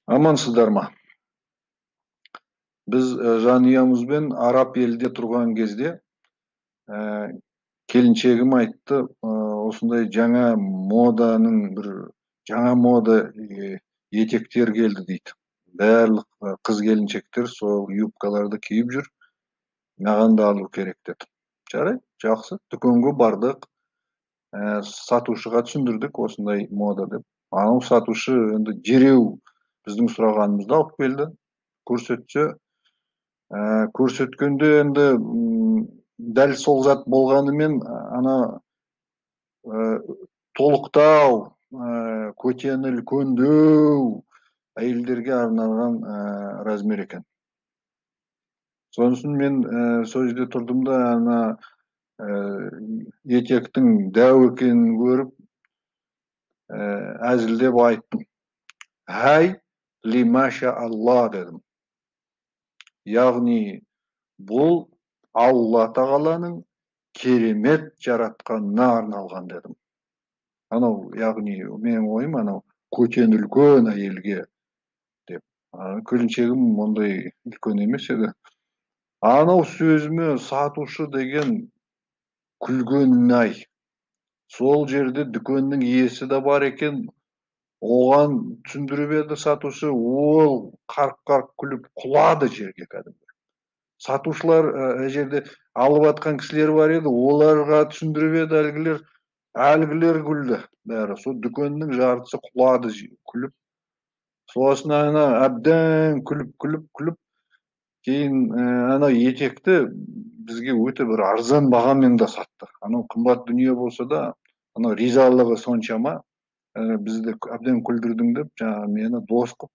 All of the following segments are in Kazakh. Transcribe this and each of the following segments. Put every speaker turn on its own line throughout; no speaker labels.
Амансыздар ма? Біз жанұямызбен араб елде тұрған кезде келіншегім айтты, осындай жаңа моданың бір жаңа мода етектер келді дейді. Барлық қыз келіншектер сол юбкаларды киіп жүр. Маған да алу керек деді. Жарайды, жақсы. Дүкенге бардық. Сатушыға түсіндірдік осындай мода деп. Анау сатушы енді дереу біздің сұрағанымызды алып келді. Көрсетсе, көрсеткенде енді дәл сол зат болғанымен ана толықтау, көтені үлкендеу әйелдерге арналған размер екен. Сонысын мен сол жерде тұрдым да, ана етектің дәу екенін көріп, әзілдеп айттым. Хай лимаша Алла дедім. Яғни бұл Алла тағаланың керемет жаратқанына арналған дедім. Анау, яғни менің ойым анау көтен үлкен әйелге деп. Келіншегім ондай үлкен емес еді. Анау сөзіме сатушы деген күлгенін ай. Сол жерде дүкеннің иесі де бар екен. Оған түсіндіріп еді сатушы, ол қарқ-қарқ күліп құлады жерге кәдімгі. Сатушылар жерде алып атқан кісілер бар еді, оларға түсіндіріп еді әлгілер, әлгілер күлді бәрі. Сол дүкеннің жартысы құлады күліп. Сосын ана әбден күліп, күліп, күліп, кейін ана етекті бізге өте бір арзан бағамен де сатты. Анау қымбат дүние болса да, анау ризалығы соншама, бізді әбден күлдірдің деп, жаңағы мені дос қып,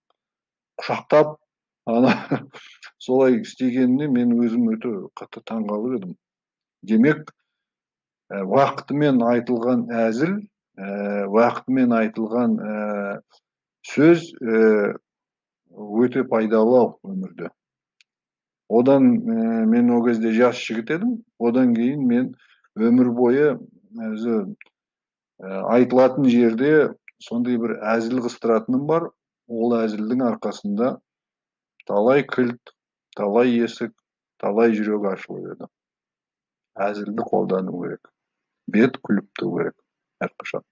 құшақтап, ана солай істегеніне мен өзім өте қатты таңғалып едім. Демек, уақытымен айтылған әзіл, уақытымен айтылған сөз өте пайдалы өмірде. Одан мен ол кезде жас жігіт едім, одан кейін мен өмір бойы өзі айтылатын жерде сондай бір әзіл қыстыратыным бар. Ол әзілдің арқасында талай кілт, талай есік, талай жүрек ашылып еді. Әзілді қолдану керек. Бет күліп тұру керек әрқашан.